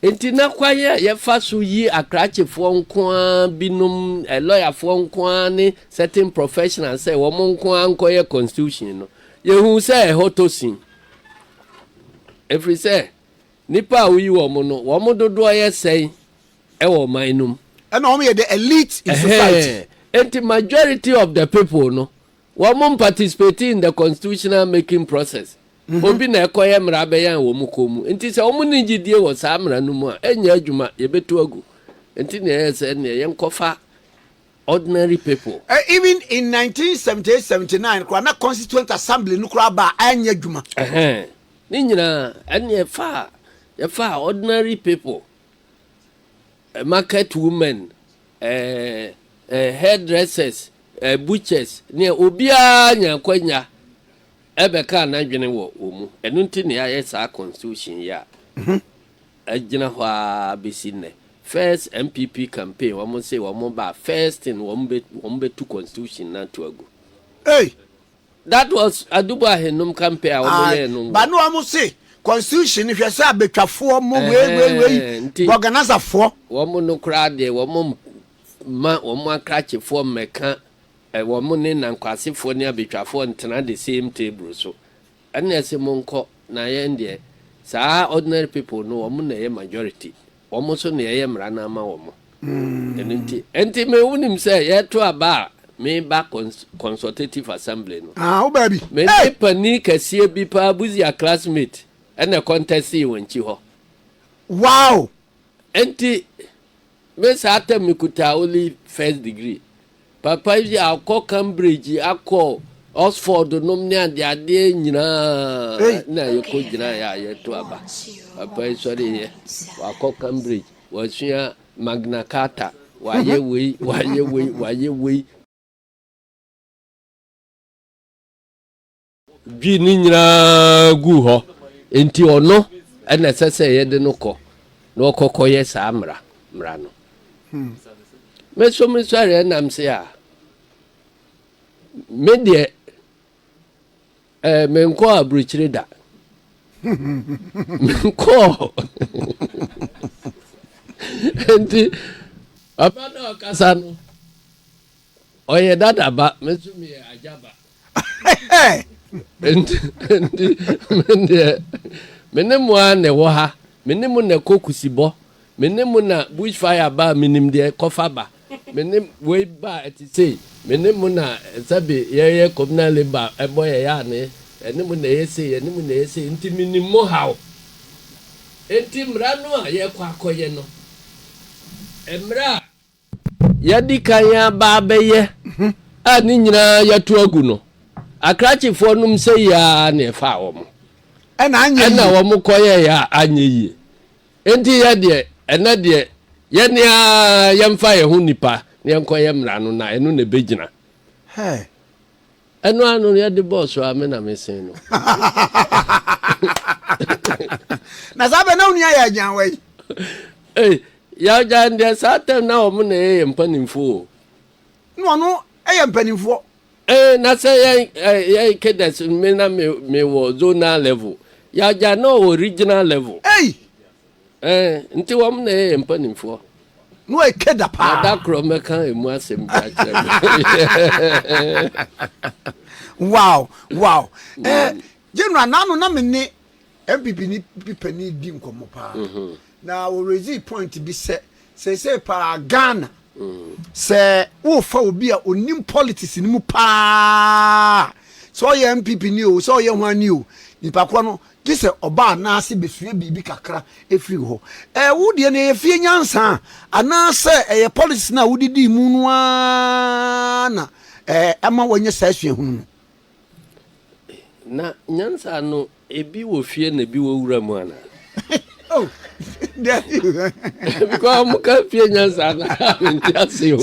Nti na kwan a yɛfa so yi akrakyefoɔ nko ara binom, lɔyafoɔ nko ara ne certain professionals sɛ wɔn nko ara nkɔyɛ constitution no, yɛhu sɛ ɛhɔ tɔ sin, ɛfiri sɛ nipa a woyi wɔn no, wɔn dodoɔ yɛ sɛn ɛwɔ ɔman no mu? Ɛna wɔn yɛ the elite in society. Ɛhɛn. Nti majority of the people no, wɔn participate in the constitutional making process. Obi na ɛkɔyɛ mmara bɛyɛ a wɔn kɔn mu. Nti sɛ wɔn ne gyidie wɔ saa mmara no mu a, ɛnyɛ adwuma, yɛbɛtu agu. Nti nea ɛyɛ sɛ nea yɛnkɔfa ordinary people. Even in 1978 79 koraa na Constituent Assembly no koraa ba a ɛnyɛ adwuma. Ɛhɛn. Ne nyinaa ɛne yɛfa ordinary people, market women, hairdressers, butchers, ne obiara nya akwanya ɛbɛka n'adwene wɔ mu. Ɛno nti ne yɛayɛ saa constitution yi a ɛgyina hɔ a bɛsi nnɛ. First NPP campaign, wɔn sɛ wɔn ba, first thing wɔn bɛtu constitution na to agu. Hey. That was Adu Boahen nom campaign a wɔn yɛ no. Ba ne wɔn se Constitution no hwɛ sɛ abɛtwafoɔ mo wei wei wei Ɛhɛn, nti bɔganasafoɔ. wɔn no koraa deɛ wɔn mma wɔn akrakyefoɔ mmɛka ɛ, wɔn ne nankwasefoɔ ne abɛtwafoɔ ntena the same table so. Ɛna ɛsɛ monkɔ na yɛn deɛ saa ordinary people no wɔn na ɛyɛ majority. Wɔn nso na yɛyɛ mmara no ama wɔn. Ɛno nti, ɛnti me wonim sɛ yɛto aba a meba consultative assembly no. Ah, wo baabi. Me ne panin kɛseɛ bi paa, Busia classmate, ɛna contestee wɔn akyi hɔ. Wow! Ɛnti me saa term me kuta only first degree. Papa yi akɔ Cambridge, akɔ Oxford nom ne adeadeɛ nyinaa na yɛkɔ gyinaeɛ a yɛto aba. Papa yi sɔreeɛ, wakɔ Cambridge, wasua Magna Carta, wayɛ wei, wayɛ wei, wayɛ wei. Dwi ne nyinaa guu hɔ. Enti ɔno na ɛsɛ sɛ yɛde no kɔ na ɔkɔkɔyɛ saa mmara mmara no. Me nso mesɔreɛ nam se a, me deɛ eh, menkɔɔ aburokyire da. Menkɔɔ. Enti papa na ɔkasa no, Ɔyɛ dada ba, me nso meyɛ agya ba. Nti me deɛ, me ne mo ara na ɛwɔ ha. Me ne mo na ɛkɔ kusibɔ. Me ne mo na bush fire ba a, menim deɛ ɛkɔfa ba. Me ne wei ba a, ɛte sei. Me ne mo na sɛbe yɛyɛ communal labour ɛbɔ yɛn yaane. Ɛne mo na ɛyɛ sei, ɛne mo na ɛyɛ sei. Nti menim mo haw. Nti mmara no a yɛrekɔ akɔyɛ no, mmerɛ a. Yɛadi kan aba abɛyɛ a ne nyinaa yɛato agu no, akrakyefoɔ nom sɛi ara na ɛfaa wɔn. Ɛna anyɛ yie. Ɛna wɔn kɔyɛeɛ a anyɛ yie. Enti yɛ deɛ, ɛnɛ deɛ, yɛn ara yɛmfa yɛn ho nnipa na yɛnkɔyɛ mmara no na ɛno na ɛbɛgyina. Hey. Ɛno ara no yɛde bɔɔ so a me na mesen no. Na saa bɛ na wo nua yɛ agyanwa yi. Ei, yɛagyan deɛ saa tɛm na wɔn na ɛyɛ yɛn mpanimfoɔ o. Na ɔno yɛ mpanimfoɔ. Ee, na sɛ yɛn yɛn cadets me na me me wɔ zonal level, yɛagyan na ɔwɔ regional level. Ei! Ɛɛ, nti wɔn na ɛyɛ yɛn mpanimfoɔ. Na ɔyɛ keda paa. Na da korɔ mɛka emu asɛm bi akyerɛ mo. Wow. Eh, General, n'ano na me ne NPP ni bi panin di nkɔmmɔ paa. Na wɔ raise point bi sɛ, seesei paa Ghana, sɛ wofa obi a onim politics no mu paa, sɛ ɔyɛ NPP ni o, sɛ ɔyɛ hwan ni o, nipa korɔ no, Gye sɛ ɔba anaase besua biribi kakra firi hɔ. Ɛɛ, wo deɛ no ɛyɛ fie nyansa anaasɛ ɛyɛ politics no a wode dii mu no ara na ɛɛ ama woanya saa suahunu no? Na nyansa no, ebi wɔ fie na ebi wɔ wura mu anaa? Oh, dabi. Because wɔn ka fie nyansa na mente ase o.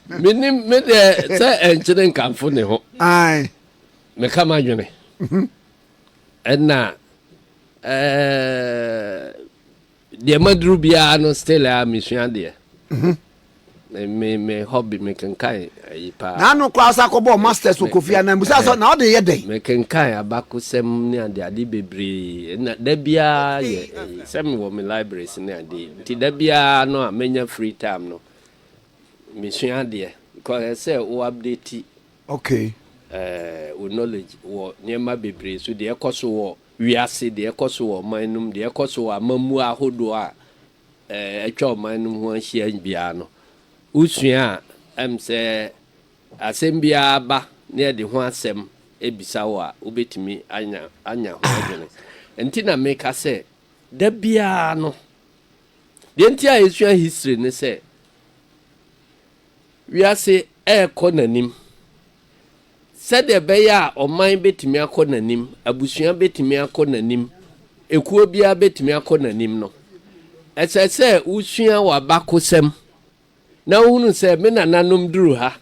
Menim me deɛ sɛ ɛnkyene nkamfo ne ho. Meka m'adwene. Mhm. Ɛna deɛ maduru biara no still a mesua deɛ. Mhm. Me me hobby me kenkan ayi paa. Na ano koraa sa kɔbɔɔ masters wɔ Kofi Annan bisa sɛ na ɔde yɛ dɛn? Me kenkan abakosɛm ne ade ade bebree na da biara yɛ ɛyi sɛ me wɔ me libraries ne ade nti da biara no a menya free time no me sua adeɛ because ɛsɛ wo update Okay. Ɛɛ wo knowledge wɔ nneɛma bebree so deɛ ɛkɔ so wɔ wiase deɛ ɛkɔ so wɔ ɔman no mu deɛ ɛkɔ so wɔ amammuo ahodoɔ a atwa ɔman no ho ahyia biara no, wosua a, ɛm sɛ asɛm biara ba na yɛde ho asɛm bisa wo a, wobɛtumi anya anya ho adwene. Nti na meka sɛ, da biara no, deɛ nti a yɛsua history ne sɛ, Wiase rekɔ n'anim. Sɛdeɛ ɛbɛyɛ a ɔman bɛtumi akɔ n'anim, abusua bɛtumi akɔ n'anim, ekuo biara bɛtumi akɔ n'anim no, ɛsɛ sɛ wosua w'abakosɛm na wohunu sɛ me nananom duru ha,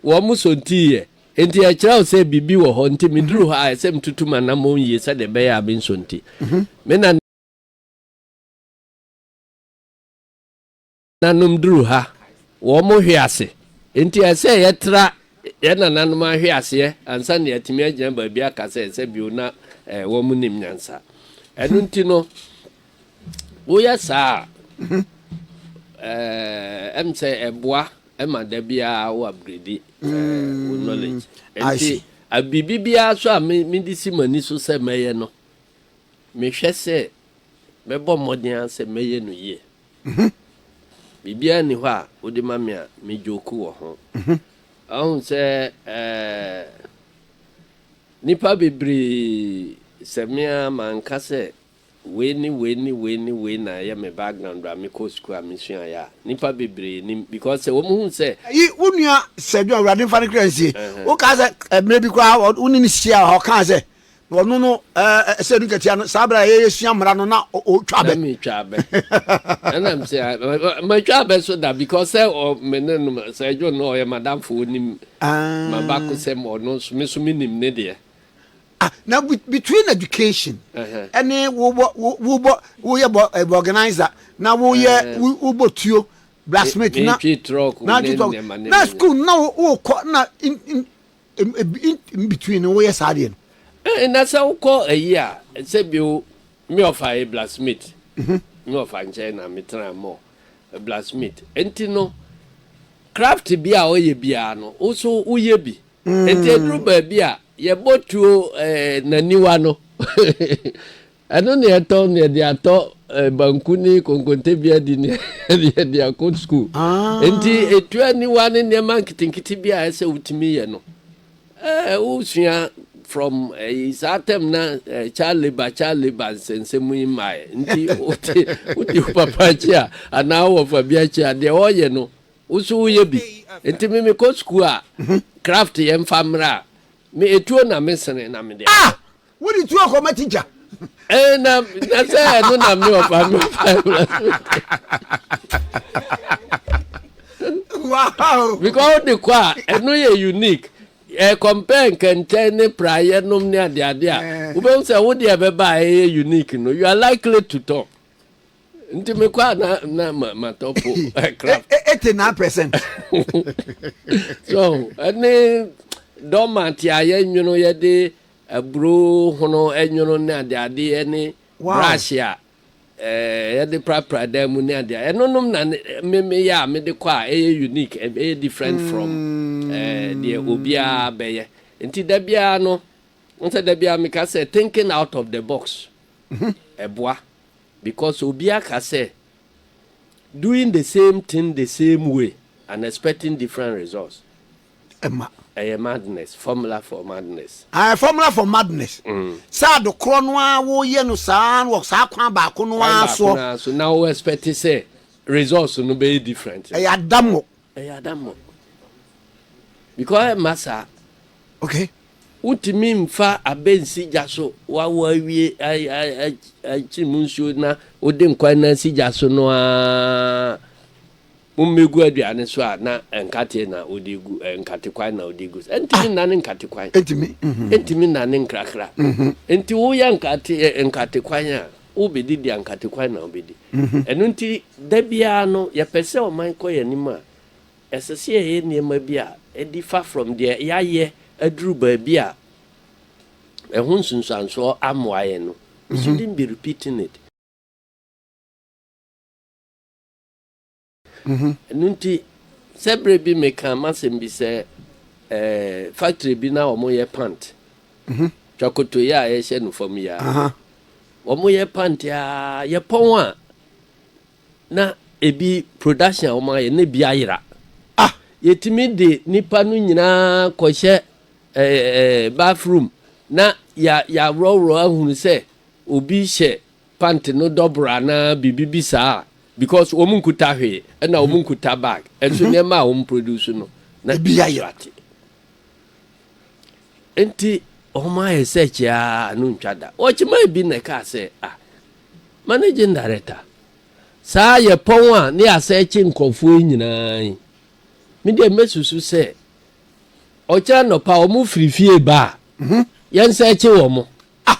wɔn sontiiɛ, enti ɛkyerɛ wo sɛ biribi wɔ hɔ, nti meduru hɔ a ɛsɛ metutu m'anammɔn yie sɛdeɛ ɛbɛyɛ a mensonti. Me nananom duru ha, wɔn hwe ase. Nti ɛsɛ yɛtra yɛn nananom ahwe aseɛ ansa na yɛatumi agyina baabi aka sɛ sɛ bio na wɔn nim nyansa. Ɛno nti no, woyɛ saa a, ɛm sɛ ɛboa ma da biara wo upgrade wo knowledge. Nti biribi biara so a mede si m'ani so sɛ mɛyɛ no, mehwɛ sɛ mɛbɔ mmɔden ara sɛ mɛyɛ no yie. Biribiara nni hɔ a wode ma me a me joke wɔ ho. Ɔhu sɛ ɛɛ nnipa bebree sɛ me ara manka sɛ wei ne wei ne wei ne wei na ɛyɛ me background a mekɔ sukuu a mesuaeɛ a, nnipa bebree nim because sɛ wɔn hu sɛ. Yi wo nua Sir John Awurade mfa ne kra nsie. Wokaa sɛ mmerɛ bi koraa wo ne no hyiaa hɔ ɔkaa sɛ Na ɔno no ɛɛ sɛ ɛdu nkatia no saa bere a yɛsua mmara no na ɔtwa abɛ. Na metwa abɛ. Ɛna m sɛ matwa abɛ so da because sɛ ɔ me ne no sɛ ɛdwo no ɔyɛ madamfo onim ah. mabakosɛm ɔno nso me nso menim ne deɛ. Ah, na between education ɛne wobɔ wobɔ woyɛ bɔ eh, organizer na woyɛ wobɔ tuo blacksmith na na truck na school na wokɔ na In between no woyɛ saa deɛ no. Eh, na sɛ wokɔ ayi a, sɛ bio, me ɔfa yɛ blacksmith. Mhm. Me ɔfa nkyɛn na metena mɔ blacksmith. Nti no, craft bi a ɔyɛ biara no, wo so woyɛ bi. Nti aduru mm. baabi a, yɛbɔ tuo eh, n'aniwa no. Ɛno na yɛtɔ na yɛde atɔ eh, banku ne konkonte bi adi ne yɛde akɔ sukuu. Ah. Nti etu aniwa ne nneɛma nketenkete bi a ɛsɛ wotumi yɛ no. Eh, wosua from eh, saa tɛm na eh, child labour child labour nsɛnsɛm yi mmaeɛ. Nti wote wodi wo papa akyi a anaa wɔfa bi akyi a deɛ ɔyɛ no wo so woyɛ bi. Nti me mekɔ sukuu a craft yɛmfa mmra a me etuo na mesene na mede ah! Wode tuo kɔma tikya. Eh, na na sɛ ɛno na me ɔfa me ɔfa Wow. Because wode kɔ a ɛno yɛ unique. Ɛ compare nkɛntɛn ne praeɛ nom ne adeade a eh. wobɛhu sɛ wo deɛ ɛbɛba a ɛyɛ unique no you are likely to talk. Nti mekɔ a na na matɔ po craft. 89%. So ɛne doormat a yɛnwono yɛde Aburo hono nwono ne adeade ne brush a yɛde prapra dan mu ne adeade. Ɛnonom na me meyɛ a mede kɔ a ɛyɛ unique, ɛyɛ different from deɛ obiara bɛyɛ. Nti da biara no, n sɛ da biara meka sɛ thinking out of the box ɛboa because obiara ka sɛ doing the same thing the same way and expecting different results. Ɛma. Ɛyɛ madness, formula for madness. Ae, formula for madness. Sɛ ade korɔ no ara woyɛ no saa wɔ saa kwan baako no ara soɔ. Kwan baako no ara so na wo expect sɛ results no bɛyɛ different. Ɛyɛ adammɔ. Ɛyɛ adammɔ. Because ɛmma saa. Okay. Wontumi mfa abɛ nsi gya so wawo awie akyiri mu nsuo na wode nkwan no asi gya so no ara. Mommegu aduane so a na nkate na wode gu, nkate kwan na wode gu. Ɛntumi nnane nkate kwan. Ɛntumi. Ɛntumi nnane nkrakra. Nti woyɛ nkate nkate kwan a, wobɛdidi a nkate kwan na wobɛdi. Ɛno nti da biara no yɛpɛ sɛ ɔman kɔ yɛn anim a, ɛsɛ sɛ yɛyɛ nneɛma bi a ɛdi fa from deɛ yɛayɛ aduru baabi a ɛho nsunsuansoɔ ammoa yɛn no. We shouldn't be repeating it. Ɛno nti, sɛ berɛ bi mekaa m'asɛm bi sɛ ɛɛ factory bi na wɔyɛ pant. Twakotoyɛ a yɛhyɛ no fam yi ara. Wɔyɛ pant a yɛpɔn a na ebi production a wɔayɛ na ebi ayera. Ah! Yɛtumi de nipa no nyinaa kɔhyɛ ɛɛ bathroom na yɛ yɛaworɔworɔ ahunu sɛ obi hyɛ pant no dɔboro anaa biribi bi saa a because wɔn nkuta hwee ɛna wɔn nkuta bag ɛnso nneɛma a wɔn produce no na Ebi so ayera. ate nti wɔn ayɛ search a no ntwa da wɔkyema bi na ɛkaa sɛ ah managing director saa yɛ pɔn a ne yɛasɛkye nkurɔfoɔ yi nyinaa yi me deɛ mɛsusu sɛ ɔkyerɛ nɔpa wɔn firi fie ba a yɛn sɛkye wɔn. Ah!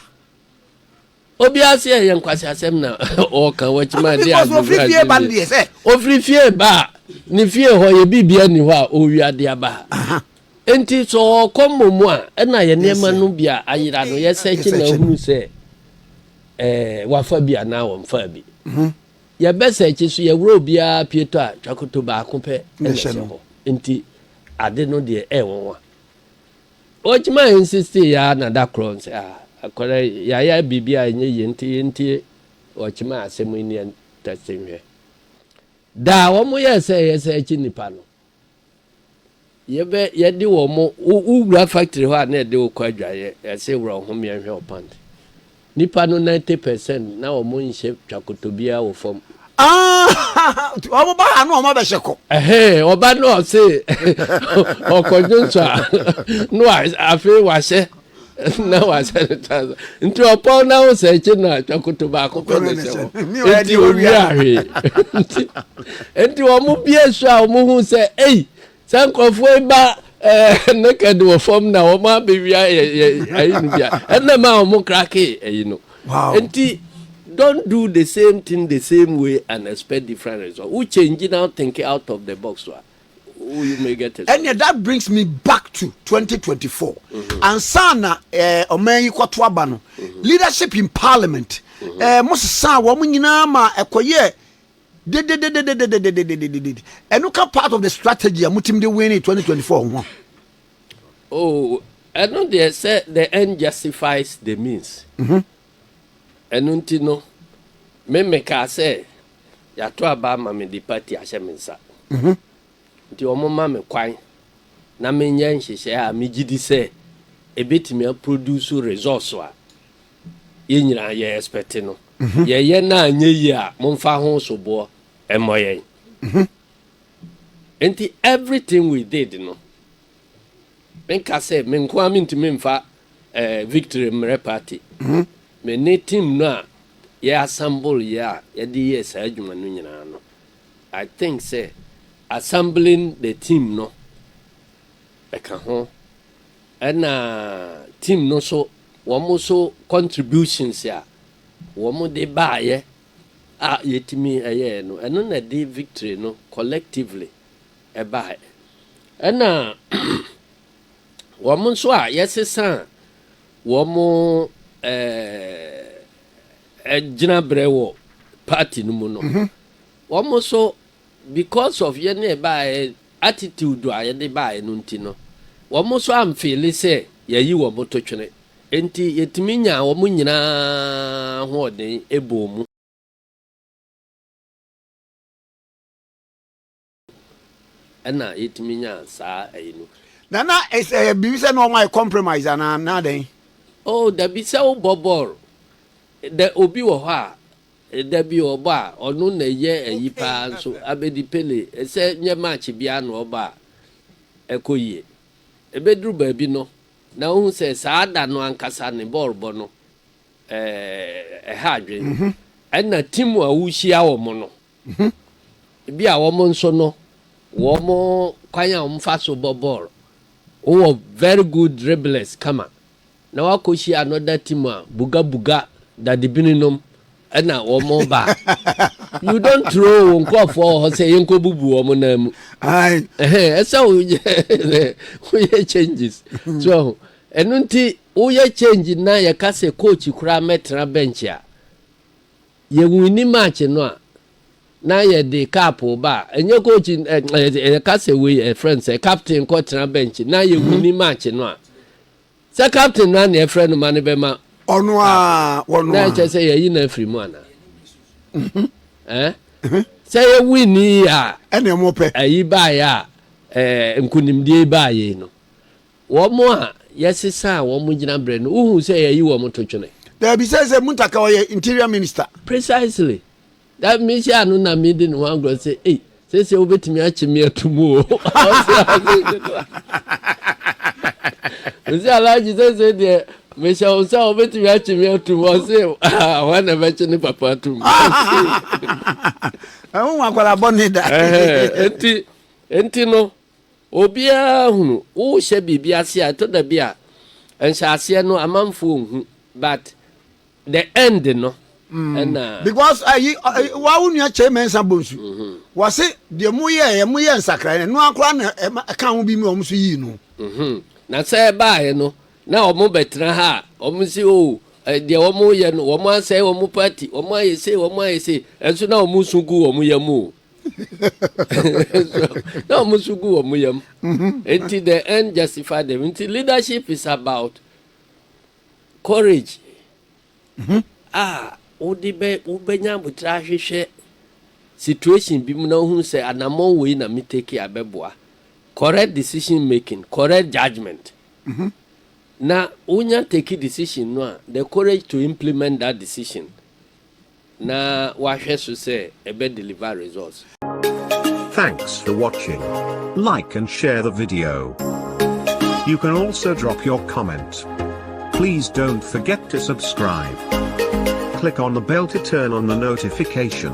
Obiara se ɛyɛ nkwaseasɛm na ɔɔka wakyima de Because ofiri fie ba no deɛ sɛ. Ofiri fie ba a, ne fie hɔ yɛ biribia nni hɔ a ɔrewia de aba ha. Enti sɛ ɔɔkɔ mmom a, ɛna yɛ nneɛma no bi a ayera no yɛsɛkye na ahunu sɛ ɛɛ wafa bi anaa wɔmfaa bi. Yɛbɛsɛkye so yɛworɔ obiara pieto a twakoto baako pɛ na ɛhyɛ hɔ. Enti ade no deɛ ɛyɛ nwanwa. Ɔgyina insistee ara na da korɔ sɛ ah akwadaa yi yɛayɛ biribi a ɛnyɛ yie nti yɛntie ɔkyema asɛm yi ne yɛntɛste nhwɛ. Da a wɔn yɛɛ sɛ yɛ sɛ akyi nipa no yɛbɛ yɛde wɔn wowura factory hɔ a na yɛde wo kɔ adwaeɛ yɛsɛ wura wo ho meɛnhwɛ wo pant. Nipa no 90% na wɔn nhyɛ twakoto biara wɔ fam. Ah, wɔn ba ha na wɔn abɛhyɛ kɔ. Ɛhɛn, ɔba no ɔse ɔkɔdwo nso a na wa afei wahyɛ na wahyɛ ne trouser. Nti ɔpɔn na ho sɛ akyi na twakoto baako pɛ na ɛhyɛ hɔ. Nti owie ahwee. Nti nti wɔn bie so a wɔn hu sɛ ei Sɛ nkurɔfoɔ yi ba ɛɛ naked wɔ fam na wɔn abɛwia yɛ yɛ ayi no bia ɛna ma wɔn krake ayi no. Wow. Nti don't do the same thing the same way and expect different result. Wo change now think out of the box a you may get a Ɛnneɛ that brings me back to 2024. Ansa na eh, ɔman yi kɔto aba no, leadership in parliament, eh, mo sesaa wɔn nyinaa ma ɛkɔyɛɛ Dededededededededede. Ɛno ka part of the strategy a motumi de winning 2024 ho. Oh, ɛno deɛ sɛ the end justifies the means. Mhm. Ɛno nti no, me mekaa sɛ yɛato aba ama me de party ahyɛ me nsa. Mhm. Nti wɔn ma me kwan na menyɛ nhyehyɛe a megye di sɛ ebetumi aproduce results a yɛn nyinaa yɛ expect no. Yɛyɛ no a anyɛ yie a, momfa ho soboɔ mmɔ yɛn. Nti everything we did no, menka sɛ me nko ara mentumi mfa eh, victory mmerɛ party. Me ne team no a yɛ assemble yɛ a yɛde yɛɛ saa adwuma no nyinaa no, I think sɛ assembling the team no ɛka ho. Ɛna team no nso wɔn nso contributions a wɔn de baeɛ a yɛtumi yɛɛ no, ɛno na ɛde victory no collectively ɛbaeɛ. Ɛna wɔn nso a yɛsesaa wɔn ɛɛ gyinaberɛ wɔ party no mu no, wɔn nso Because of yɛne ɛbaeɛ attitude a yɛde baeɛ no nti no, wɔn nso amfeele sɛ yɛayi wɔn to twene. Enti yɛtumi nyaa wɔn nyinaa ahoɔden bɔɔ mu ɛna yɛtumi nyaa saa ayi no. Na na ɛyɛ biribi sɛ na wɔn ayɛ compromise anaa na dɛn? Oh dabi, sɛ wobɔ bɔɔl, dɛ obi wɔ hɔ a Da bi ɔbɔ a ɔno na ɛyɛ ayi paa nso abedi pele sɛ nyɛ match biara na ɔbɔ a ɛkɔ yie. Ɛbɛduru baabi no na wohu sɛ saa da no ankasa ne bɔɔl bɔ no ɛha adwene. Ɛna team a wohyia wɔn no ebi a wɔn nso no wɔn kwan a wɔfa so bɔ bɔɔl wowɔ very good dribblers kama Na wakɔhyia another team a buga buga dadebini nom ɛna wɔn ba a you don't throw wo nkurɔfoɔ wɔ hɔ sɛ yɛnkɔ bubu wɔn nan mu ɛsɛ woyɛ woyɛ changes so ɛno nti woyɛ change na yɛka sɛ coach koraa mɛtena bench a yɛwini match no a na yɛde cup ba a ɛnyɛ coach yɛka sɛ wei ɛfrɛ no sɛ captain kɔtena bench na yɛwini match no a Sɛ captain no ara na yɛfrɛ no ma no bɛma Ɔno ara, ɔno na ara. ɛkyɛ sɛ yɛyi no afiri mu anaa? Eh? Sɛ yɛ win yi a Ɛna ɛmo pɛ. ayi baeɛ a eh, nkonimdie baeɛ yi no, wɔn a yɛsesaa wɔn gyinaberɛ no, wohu sɛ yɛyi wɔn to twene? Daabi sɛ sɛ Muntaka ɔyɛ interior minister. Precisely. Da mehyia no na medi ne ho agorɔ sɛ ei seesei wobɛtumi akye me ato mu o. Ɔse ase ketewa. Mese Alhaji seesei deɛ mehyɛ wo nsa a wobɛtumi akye me ato mu. Ɔse hwan na ɛbɛkye ne papa ato mu. Ɛho ho akwadaa bɔne da. Enti enti no obiara hunu wohyɛ biribi ase a ɛtɔ da bi a nhyɛaseɛ no amanfoɔ nhu but. The end no ɛna. Because ayi wa wo nua Kyei Mensah Bonsu wɔse deɛ mo yɛɛ mo yɛ nsakraeɛ no ɛno akora na ɛma ɛka ho bi mu a wɔn nso yii no. Na sɛ ɛbaeɛ no na wɔn bɛtena ha a wɔn se o deɛ wɔn yɛ no wɔn asɛe wɔn party, wɔn ayɛ sei, wɔn ayɛ sei, ɛnso na wɔn su gu wɔn yam o. Na wɔn su gu wɔn yam. Nti the end justify them. Nti leadership is about courage a wode bɛ wobɛnya abotire ahwehwɛ situation bi mu na wohunu sɛ anammɔn wei na me take a bɛboa. Correct decision making, correct judgement. Na wonya take decision no a, the courage to implement that decision na wahwɛ so sɛ ɛbɛ deliver results. Thanks for watching. Like and share the video. You can also drop your comment. Please don't forget to subscribe. Click on the bell to turn on the notification.